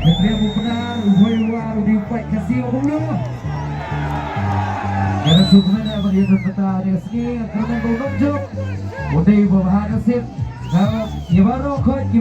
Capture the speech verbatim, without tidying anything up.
Ka trei u Pnar, u Hoi War, u dei u paid Khasi u bunglu. Ka da suk mena ba ïa ka kata da ka sngi, ka kyrmen ba u nongjop. U dei ba bha nasib. Ka ïa baroh khoit ki